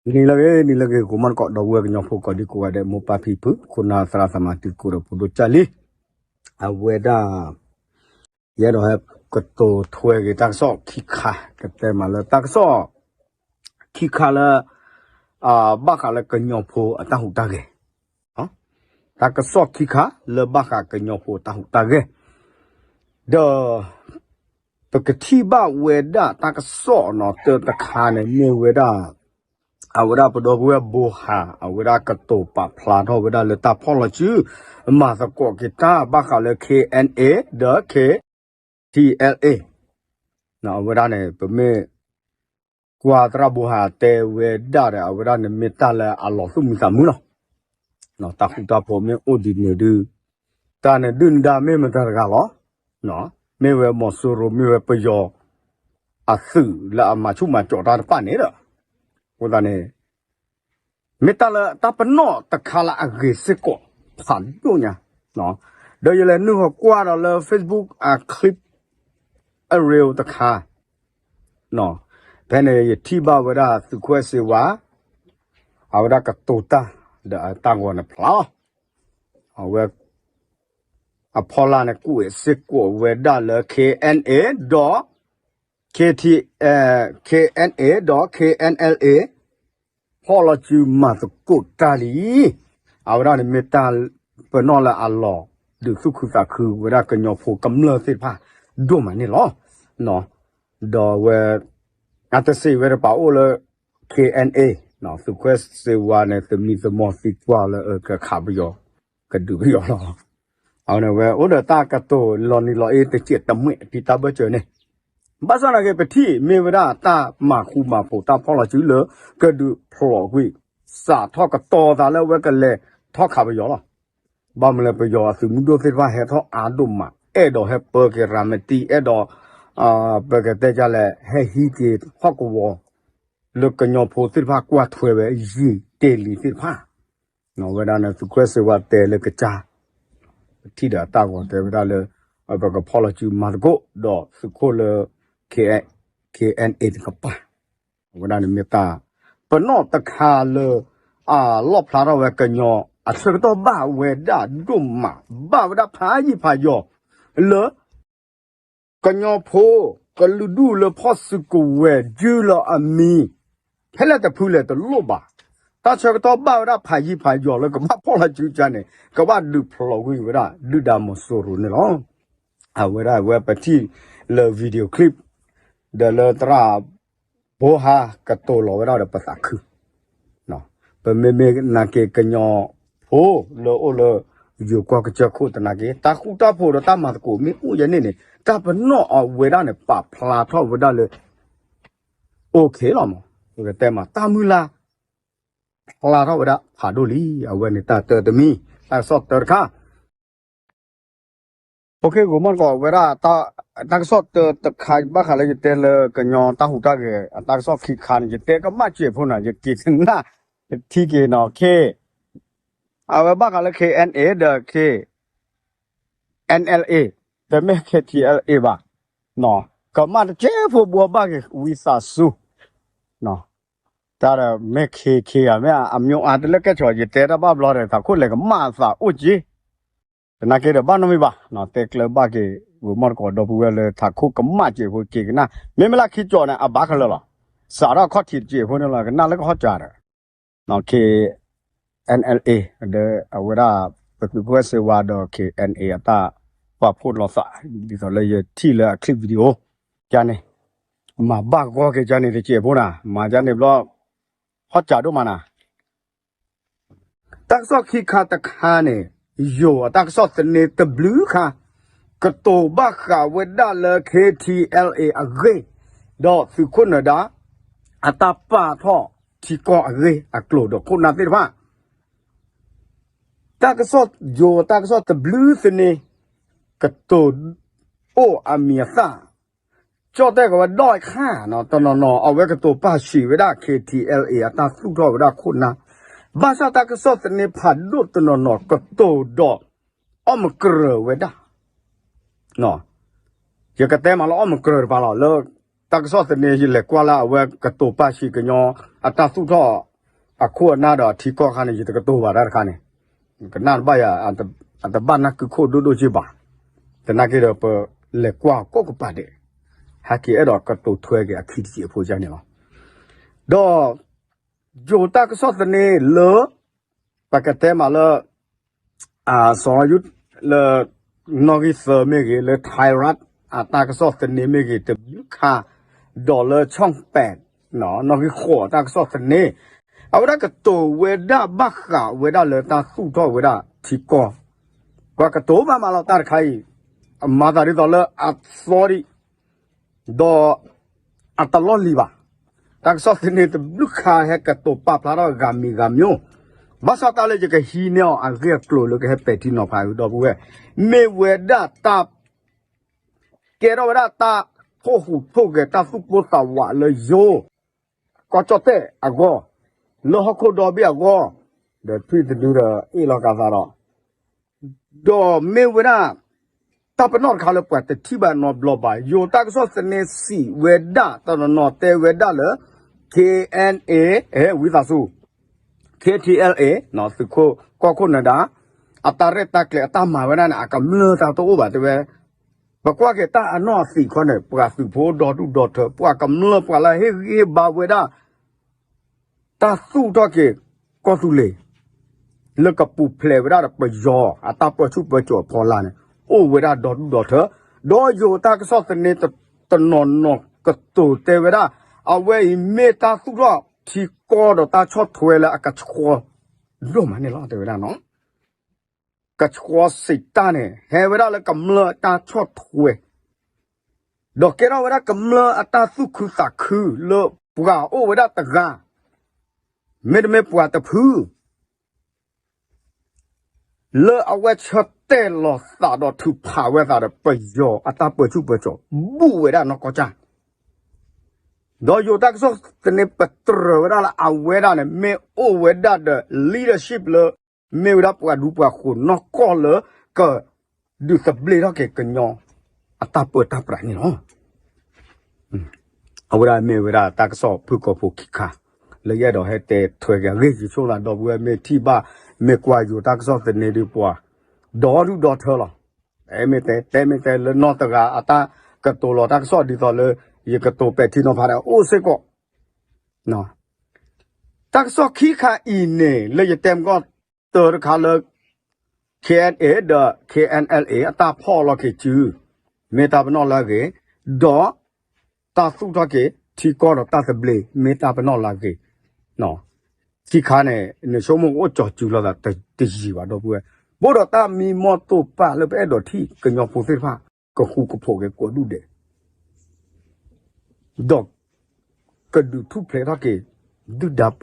နံၤလၢအဂ့ၤ နံၤလၢအဂ့ၤ ကိးမုၢ်နံၤကိး ဒီပုၢ်ဝဲၢ်ကညီဖိကိးဒံကိးဂၤဒဲး မိၢ်ပၢ်ဖံဖု ခိၣ်နၢ်သရၣ်သမါတံၤသကိးဒီးဖိဒိၣ်ကၢ်လံ, အဝဲဒၣ် ယအဲၣ်ဒိးဟဲကတိၤထွဲက့ၤတၢ်ကစီၣ်ခံခါ ကတဲမးလၢတၢ်ကစီၣ်ခံခါလၢ ဘၣ်ဃးလၢကညီဖိအတၢ်ဟူးတၢ်ဂဲၤ, တၢ်ကစီၣ်ခံခါလၢဘၣ်ဃးကညီဖိအတၢ်ဟူးတၢ်ဂဲၤ, ဒီး ပကထံၣ်ဘၣ်ဝဲဒၣ်တၢ်ကစီၣ်နီၤ တၢတခါန့ၣ် မ့ၢ်ဝဲဒၣ် အဝဲဒၣ်ပဒီပုၢ်ဝဲၢ်ဘိဟါ အဝဲဒၣ်ကတိၤပာ်ဖျါထီၣ်ဝဲဒၣ်လၢတၢ်ဖီၣ်လီၤစု မၤသကိးက့ၤတၢ်ဘၣ်ဃးလၢ K N A ဒီး K T L A အဝဲဒၣ်န့ၣ် ပမ့ၢ်ကွၢ်သရၣ်ဘိဟါတဲဝဲဒၣ်ဒီး အဝဲဒၣ်န့ၣ်မ့ၢ်တၢ်လၢအလီၤသူၣ်မံသးမုာ်လီၤ. တၢ်ဃူတၢ်ဖိးမ့ၢ်အိၣ်ဒ်န့ၣ်ဒုး တၢ်န့ၣ်ဒုၣ်ဒါမ့ၢ်မတၤတဂၤလီၤ. မ့ၢ်ဝဲမီၤစိရိၤ မ့ၢ်ဝဲပယီၤ အသုးလၢအမၤဆူၣ်မၤကၠီၤတၢ်တဖၣ်န့ၣ်ဒီး အဃိသတးန့ၣ် မ့ၢ်တၢ်လၢတၢ်ပနီၣ်တခါလၢအဂ့ၤစ့ၢ်ကီး ဖးဒိၣ်ညါ, ဒီးယလဲၤနုာ်ဟီၣ်ကွၢ်ဒီးလၢ Facebook အ clip အ reel တခါ ဖဲန့ၣ်ယထံၣ်ဘၣ်ဝဲဒၣ်သုးခိၣ်စ့ဝါ အဝဲဒၣ်ကတိၤတၢ် ဒီးအတၢ်ဂီၤန့ၣ်ဖျါလီၤ. အဝဲ အဖီလာ်န့ၣ် ကွဲးစ့ၢ်ကီးဝဲဒၣ်လၢ K N A ဒီး K T, K N A ဒီး K N L A ဖီၣ်လီၤစုမၤသကိးတၢ်လံ. အဝဲဒၣ်န့ၣ်မ့ၢ်တၢ်ပနီၣ်လၢအလီၤဒုးသူၣ်ခုသးခုဝဲဒၣ်ကညီဖိကမျၢၢ်သ့ၣ်တဖၣ်ဒိၣ်မးန့ၣ်လီၤ. ဒီးဝဲ အတစံးဝဲတပာ်အိၣ်လၢ K N A သုးခိၣ်စ့ဝါန့ၣ် သမံသမိးသံကွၢ်လၢကခးပယီၤ ကဒုးပယီၤလီၤ. အဝဲအိၣ်ဒီးတၢ်ကတိၤလီၤနံၤလီၤအ့တစဲးတမှဲာ်ဖံတၢ်ဘၢၣ်စၢၤန့ၣ်, ဘၣ်ဆၣ်သနာ်က့ ပထံၣ်မ့ၢ်ဝဲဒၣ်တၢ်မၤဃူမၤဖိးတၢ်ဖီၣ်လီၤစုလၢ ကဒုးဖျိးကွံာ် စးထီၣ်ကတီၤသးလၢအဝဲကလဲၤထီၣ်ခးပယီၤလီၤ. ဘၣ်မနုၤလဲၣ် ပယီၤအသုးမုၢ်ဒိၣ်သ့ၣ်တဖၣ်ဟဲထီၣ်အါဒိၣ်မး အဲၣ်ဒိးဟဲပၢက့ၤရၤမတံ အဲၣ်ဒိး ပကတဲဒ်လဲၣ် ဟဲဟံးက့ၤဟီၣ်ကဝီၤ လၢကညီဖိသ့ၣ်တဖၣ်ကွၢ်ထွဲဝဲ ယံာ်တ့ၢ်လံသ့ၣ်တဖၣ်, ဝဲဒၣ်န့ၣ် သုးခိၣ်စ့ဝါတဲလၢကစၢ် ပထံၣ်ဒီးအတၢ်ဂီၤတဲဝဲဒၣ်လၢ ပကဖီၣ်လီၤစုမၤသကိး ဒီးသုးခိၣ်လၢ K N A တကပၤ, အဝဲဒၣ်န့ၣ်မ့ၢ်တၢ် ပနီၣ်တခါလၢ အလီၣ်ဖျါထီၣ်ဝဲကညီ အဆၢကတီၢ်ဘၣ်ဝဲဒၣ်ဒိၣ်မး ဘၣ်ဝဲဒၣ်ဖးယံာ်ဖးယီၤ လၢ ကညီဖိ ကလုာ်ဒူၣ်လၢဖီၣ်စုကဝဲၤ ဒုးလီၤအမံၤ ဖဲလဲၣ်တဖုလဲၣ်တလိၣ်ဘၣ်. တၢ်ဆၢကတီၢ်ဘၣ်ဝဲဒၣ်ဖးယံာ်ဖးယီၤလၢကဘၣ်ဖီၣ်လီၤစုကါန့ၣ် ကဘၣ်ဒုးဖျိးကွံာ်ဝဲဒၣ် ဒုၣ်ဒါမီၤစိရိၤန့ၣ်လီၤ. အဝဲဒၣ်ဝဲပထံၣ်လၢ video clip ဒီးလၢသရၣ် ဘိဟါကတိၤလီၤဝဲဒၣ်ဒီးပသးခု ပမ့မ့ၢ်နာ်က့ၤကညီဖိလၢအိၣ်လၢ ယိၤကီၢ်ကစၢၢ်ခိၣ်သနာ်က့ တၢ်ဃူတၢ်ဖိးဒီးတၢ်မၤသကိးမ့ၢ်အိၣ်ယဲန့ၣ်န့ၣ် တၢ်ပနီၣ်အဝဲဒၣ်န့ၣ် ပာ်ဖျါထီၣ်ဝဲဒၣ်လၢ OK လီၤမး. ပကတဲမး တၢ်မုၢ်လၢ် ဖျါထီၣ်ဝဲဒၣ်ဖးဒိၣ်လံ. အဝဲန့ၣ်တၢ်တၢတမံၤ တၢ်ကစီၣ်တၢတခါ OK ဂိၤမီၢ်တကိးဝဲဒၣ် တၢ်ကစီၣ်တၢတခါ ဘၣ်ဃးလၢယတဲလၢကညီတၢ်ဟူးတၢ်ဂဲၤ အတၢ်ကစီၣ်ခံခါန့ၣ် ယတဲကမၣ်စဲးဖိန့ၣ် ယက့ၤတနၢ် ယထံၣ်က့ၤနီၤ K အဝဲဘၣ်ဃးလၢ K N A ဒီး K N L A တမ့ၢ် K T L A ဘၣ်, ကမၣ်တစဲးဖိဘှီဘၣ်က့ၤဝံသးစူၤ တၢ်ဒီးမ့ၢ် K K ဧါ မ့ၢ်အမျိုးအါတလၢကဲၣ်ဆိး ယတဲတၢ်ဘၣ်ဘျီဒီး သးခိၣ်လဲၤကမၣ်အသးအိၣ်က့ၤ သနာ်က့ဒီးဘၣ်နီတမံၤဘၣ်, တဲကျၢၤဘၣ်က့ၤ ဂိၤမီၢ်တကိးဒီပုၢ်ဝဲၢ်လၢထးခိၣ်ကမၣ်စဲးဖိက့ၤကနၣ် မ့မ့ၢ်လၢခံကၠီၣ်န့ၣ် အဘၣ်ခဲလၢာ်လီၤ. စးထီၣ်ခီၣ်ထံးတစဲးဖိန့ၣ်လီၤ ကနၣ်လၢကဟီၣ်ကၠးဒီး K N L A ဒီးအဝဲဒၣ် ပသုးဖိဝဲၢ်စ့ဝါဒီး K N A အတၢ်ပာ်ဖှိၣ်လိာ်သး ဒ်သိးလၢယထံၣ်လၢအ clip video ကန့ၣ် မၤဘၣ်ဂီၢ်က့ၤကန့ၣ်တစဲးဖိနၤ မၤကန့ၣ်ဘျီ ဟီၣ်ကၠးဒိၣ်မးနၤ တၢ်ကစီၣ်ခံခါတခါန့ၣ် ယိၤအတၢ်ကစီၣ်သန့တဘျုးခါ ကတိၤဘၣ်ဃးဝဲဒၣ်လၢ K T L A အဂ့ၢ် ဒီးသုးခိၣ်နၢၤဒါ အတၢ်ပာ်ထီၣ်ထံကီၢ်အဂ့ၢ်အကျိၤဒီးခိၣ်နၢ်သ့ၣ်တဖၣ် တၢ်ကစီၣ်ယိၤတၢ်ကစီၣ်တဘျုးသန့ ကတိၤအိၣ်အမံၤအသၣ် ကၠီၣ်တဲၣ်ကဝဲဒီခါ တနီၤနီၤ အဝဲကတိၤပာ်ဆံးဝဲဒၣ် K T L A အတၢ်သူၣ်ထီၣ်ဝဲဒၣ်ခိၣ်နၢ်, ဘၣ်ဆၣ်တၢ်ကစီၣ်သန့ဖးဒိၣ်တနီၤနီၤ ကတိၤဒီး အီၣ်မကြၢးဝဲဒၣ် ယကတဲမးလၢအီၣ်မကြၢးတပၤလီၤ လၢတၢ်ကစီၣ်သန့ ယလဲၤကွၢ်လၢအဝဲကတိၤပာ်ဆံးကညီ အတၢ်သူၣ်ထီၣ် အခိၣ်အနၢ်ဒီးအထံကီၢ်ခါန့ၣ် ယတကတိၤဘၣ်တၢ်တခါန့ၣ်, ကနၣ်တဘၣ်ယၤ, အတဘၣ်နၢ်ကုခိၣ်ဒိၣ်ဒိၣ်က့ဘၣ်, သနာ်က့ဒီးပလဲၤကွၢ်ကိးကပၤဒဲး, ဟဲက့ၤအဲၣ်ဒိးကတိၤထွဲက့ၤအခံတက့ၢ်အဖိကန့ၣ်လီၤ. ဒီး ယိၤတၢ်ကစီၣ်သန့လၢ ပကတဲမးလၢ အစီၤယူး လၢ နီၣ်ဂံၢ်သၢမ့ၢ်ဂ့ၤ, လၢ Thai Rat အတၢ်ကစီၣ်သန့မ့ၢ်ဂ့ၤ, တဘျုးခါ ဒီးလၢ ဆီၣ်ပဲး နီၣ်ဂံၢ်ဃိးတၢ်ကစီၣ်သန့, အဝဲဒၣ်ကတိၤဝဲဒၣ်ဘၣ်ဃးဝဲဒၣ်လၢတၢ်သူၣ်ထီၣ်ဝဲဒၣ်ထံကီၢ်, ပှၤကတိၤဘၣ်မးလီၤတၢ်တခါအံၤ, အမၤသးဒ်သိးလၢအသီဒံး ဒီး အတလီၢ်လံၤဘၣ်. တၢ်ကစီၣ်သန့တဘျုးခါဟဲကတိၤပာ်ဖျါထီၣ်ဂၤမံၤဂၤမံၤ, ဘၣ်ဆၣ်တၢ်လၢယကဟံးန့ၢ်အီၤအဂ့ၢ်အကျိၤလၢကဟဲပဲာ်ထံနီၤဖးဒီပုၢ်ဝဲၢ်, မ့ၢ်ဝဲဒၣ်တၢ် ကဲထီၣ်ဝဲဒၣ်တၢ်ထိၣ်ဟူးထိၣ်ဂဲၤတၢ်သူၣ်ပိၢ်သးဝးလၢယိၤ ကီၢ်ကၠီၣ်တဲၣ်အဂီၢ်, လၢဟီၣ်ခိၣ်ဒီဘ့ၣ်အဂီၢ်, ဒီးထွံၣ်တဒုဒီးအ့ၣ်လီၤကသးဒီး ဒီးမ့ၢ်ဝဲဒၣ် တၢ်ပနီၣ်တခါလၢပှၤတထံၣ်ဘၣ်နီတဘျီဘၣ်. ယိၤတၢ်ကစီၣ်သန့စံးဝဲဒၣ် တနီၤနီၤတဲဝဲဒၣ်လၢ K N A ဝံသးစူၤ K T L A သုးခိၣ်ကီၢ်ခိၣ်နၢၤဒါ အတၢ်ရဲၣ်တၢ်ကျဲၤအတၢ်မၤဝဲဒၣ်န့ၣ် အကမျၢၢ်တၢ်တအိၣ်ဘၣ်တဲဝဲ. ပကွၢ်က့ၤတၢ်အနီၢ်အသံးခီန့ၣ် ပှၤသုးဖိဒီဒူၣ်ဒီထၢ ပှၤကမျၢၢ်ပှၤလၢဟ့ၣ်ဂံၢ်ဟ့ၣ်ဘါဝဲဒၣ် တၢ်သူၣ်ထီၣ်က့ၤ ကီၢ်သူလ့ၤ လၢကပူၤဖျဲးဝဲဒၣ်ဒီးပယီၤအတၢ်ပၢဆူၣ်ပၢစိးအဖီလာ်န့ၣ် အိၣ်ဝဲဒၣ်ဒီဒူၣ်ဒီထၢ, ဒီးယိၤတၢ်ကစီၣ်သန့ တနီၤနီၤကတိၤတဲဝဲဒၣ် အဝဲအံၤမ့ၢ်တၢ်သူၣ်ထီၣ်ထံကီၢ်ဒီးတၢ်ဆီၣ်ထွဲလၢအကဆှီဒိၣ်မးန့ၣ်လီၤ တဲဝဲဒၣ်နီၤ. ကဆှီစံးတၢ်န့ၣ် ဟဲဝဲဒၣ်လၢကမျၢၢ်အတၢ်ဆီၣ်ထွဲ ဒီးကဲထီၣ်ဝဲဒၣ်ကမျၢၢ်အတၢ်သူၣ်ခုသးခုလၢပှၤအိၣ်ဝဲဒၣ်တဂၤ, မ့တမ့ၢ်ပှၤတဖု လၢအဝဲဆၢတဲာ်လီၤသးဒီးထုးဖးဝဲသးဒီးပယီၤအတၢ်ပၢဆူၣ်ပၢစိး ဘူးဝဲဒၣ်နီၢ်ကီၢ်ကၠၢ် ဒီးယိၤတၢ်ကစီၣ်သန့ပတြၢၤဝဲဒၣ်လၢအဝဲဒၣ်န့ၣ် မ့ၢ်အိၣ်ဝဲဒၣ်ဒီး leadership လၢ မ့ၢ်ဝဲဒၣ်ပှၤဒူပှၤဃိးနီၢ်ကီၢ်လၢက ဒုးသဘျ့ထီၣ်က့ၤကညီအတၢ်ပၢတၢ်ပြးန့ၣ်လီၤ. အဝဲဒၣ်မ့ၢ်ဝဲဒၣ်တၢ်ကစီၣ်ဖုၣ်ကိာ်ဖိခံခါ လၢယအဲၣ်ဒိးဟဲတဲထွဲက့ၤအဂ့ၢ်ယဆိကမိၣ်သးဒီပုၢ်ဝဲၢ် မ့ၢ်ထံၣ်ဘၣ် မ့ၢ်ကွၢ်ယိၤတၢ်ကစီၣ်သန့ဒီးပှၤ ဒီဒူၣ်ဒီထၢလီၤ. တဲမ့ၢ်တဲ တဲမ့ၢ်တဲလၢနီၢ်တဂၤအတၢ်ကတိၤလီၤတၢ်ကစီၣ်ဒ်သိးလၢ ယကတိၤပဲာ်ထံနီၤဖးဒီးအိၣ်စ့ၢ်ကီး တၢ်ကစီၣ်ခံခါအံၤန့ၣ် လၢယတဲမကီၢ်တၢတခါလၢ K N A ဒီး K N L A အတၢ်ဖီၣ်လီၤက့ၤစု မ့ၢ်တၢ်ပနီၣ်လၢအဂ့ၤ, ဒီး တၢ်သူၣ်ထီၣ်က့ၤထံကီၢ်ဒီးတၢ်သဘျ့ မ့ၢ်တၢ်ပနီၣ်လၢအဂ့ၤ, ခံခါန့ၣ် နဆိကမိၣ်ကအိၣ်ကၠီၤစုလိာ်သးတယံာ်ဘၣ်ဒီပုၢ်ဝဲၢ်, ဘၣ်ဒီးတၢ်မံမီၢ်တိာ်ပာ်လၢပအဲၣ်ဒိးထံၣ်ကညီဖိသ့ၣ်တဖၣ် ကဃူကဖိးက့ၤကိးဒူၣ်ဒဲး ဒီး ကဒုးထူၣ်ဖျဲးထီၣ်က့ၤ ဒုၣ်ဒါပ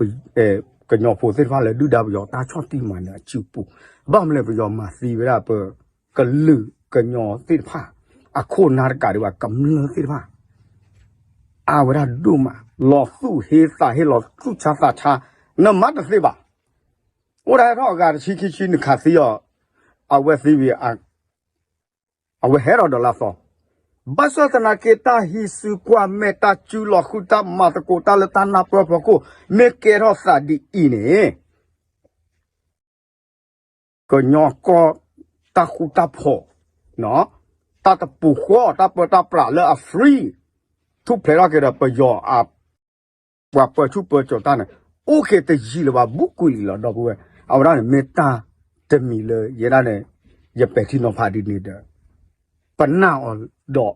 ကညီဖိသ့ၣ်တဖၣ်လၢဒုၣ်ဒါပယီၤတၢ်ဆီၣ်တံၢ်မၤနၢၤအစုပူၤ, ဘၣ်မနုၤလဲၣ် ပယီၤမၤသံဝဲဒၣ်ပကလုာ်ကညီသ့ၣ်တဖၣ် အခိၣ်နၢ်တကးဒံးဘၣ် ကမျၢၢ်သ့ၣ်တဖၣ် အါဝဲဒၣ်ဒိၣ်မး လီၤသူၣ်ဟ့သးဟ့ လီၤသူၣ်ဆါသးဆါ နမၤတသ့ဘၣ်. အိၣ်ဒၣ်ဟဲထီၣ်အဂၤတဆံခံဆံ နခးသံအီၤ အဝဲသံဝံၤ အဝဲဟဲထီၣ်ဒီးလါသီ, ဘၣ်ဆၣ်သနာ်က့ တၢ်ဟံးစုကွၢ်မဲာ် တၢ်စုလီၤဃုာ် တၢ်မၤသကိးတၢ်လၢတၢ်နၢ်ပၢၢ်ဖီခိၣ် မ့ၢ်ကဲထီၣ်သးဒ်အံၤန့ၣ် ကညီကီၢ်တၢ်ဃူတၢ်ဖိး, တၢ်တပူၤဃီ တၢ်ပၢတၢ်ပြးလၢအ free ထူၣ်ဖျဲးထီၣ်က့ၤဒီးပယီၤအ ပှၤပၢဆူၣ်ပၢစိးတၢ်န့ၣ် အိၣ်က့ၤတယံာ်လၢၤဘၣ် ဘူးကွံာ်လံလီၤ ဒီပုၢ်ဝဲၢ်, အဝဲဒၣ်န့ၣ် မ့ၢ်တၢ်တမံၤလၢယဲဒၣ်န့ၣ် ယပဲာ်ထံနီၤဖးဒ်န့ၣ်ဒီး ပနာ်အီၤဒီး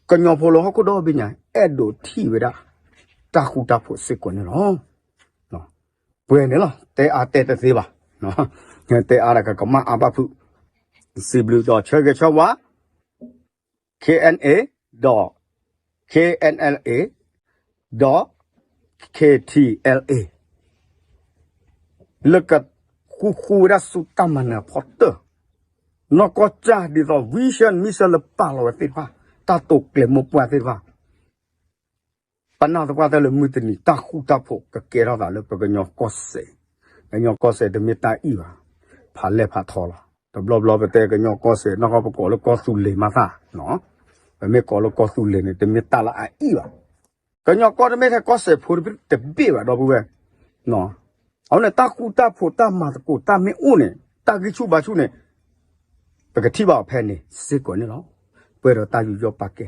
ကညီဖိလၢဟီၣ်ခိၣ်ဒီဘ့ၣ်ညါ အဲၣ်ဒိးထံၣ်ဝဲဒၣ် တၢ်ဃူတၢ်ဖိးစ့ၢ်ကီးန့ၣ်လီၤ. ပှဲၤန့ၣ်လီၤ တဲအါတဲတသ့ဘၣ်, တဲအါဒီးကကမၣ်အါဘၣ်ဖုး, စံးဘျုးဒီးဆၢဂ့ၤဆၢဝါ K N A ဒီး K N L A ဒီး K T L A လၢကဃူဃူဝဲဒၣ်ဆူတၢ်မၤနၢၤအဖီတၢၢ်, နီၢ်ကီၢ်ကၢ်ဒ်သိး vision mission လၢပာ်လီၤဝဲသ့ၣ်တဖၣ်, တၢ်တိာ်ကျဲၤမိၢ်ပှၢ်သ့ၣ်တဖၣ် ပနာ်သပှၢ်တၢၢ်လၢမုၢ်တနံၤ တၢ်ဃူတၢ်ဖိးကကဲထီၣ်သးလၢပကညီကီၢ်စဲၣ်, ကညီကီၢ်စဲၣ်တမ့ၢ်တၢ်အံၣ်ဘၣ်, ဖးလဲၢ်ဖးထီလီၤ. တဘျီဘျီပတဲကညီကီၢ်စဲၣ် နီၢ်ကီၢ်ပကိးလၢကီၢ်သူလ့ၤမးသၣ်, ပမ့ၢ်ကိးလၢကီၢ်သူလ့ၤန့ၣ် တမ့ၢ်တၢ်လၢအအံၣ်ဘၣ်. ကညီကီၢ်တမ့ၢ်ထဲကီၢ်စဲၣ်ဖိတဘ့ၣ်ဘၣ် ဒီပုၢ်ဝဲၢ်, အဝဲန့ၣ် တၢ်ဃူတၢ်ဖိး တၢ်မၤသကိး တၢ်မ့ၢ်အိၣ်န့ၣ် တၢ်ဂံၢ်ဆူၣ်ဘါဆူၣ်န့ၣ် ပကထံၣ်ဘၣ်အီၤဖဲန့ၣ်စ့ၢ်ကီးန့ၣ်လီၤ. ပှဲၤဒီးတၢ်ယူးယီၣ်ပာ်ကဲ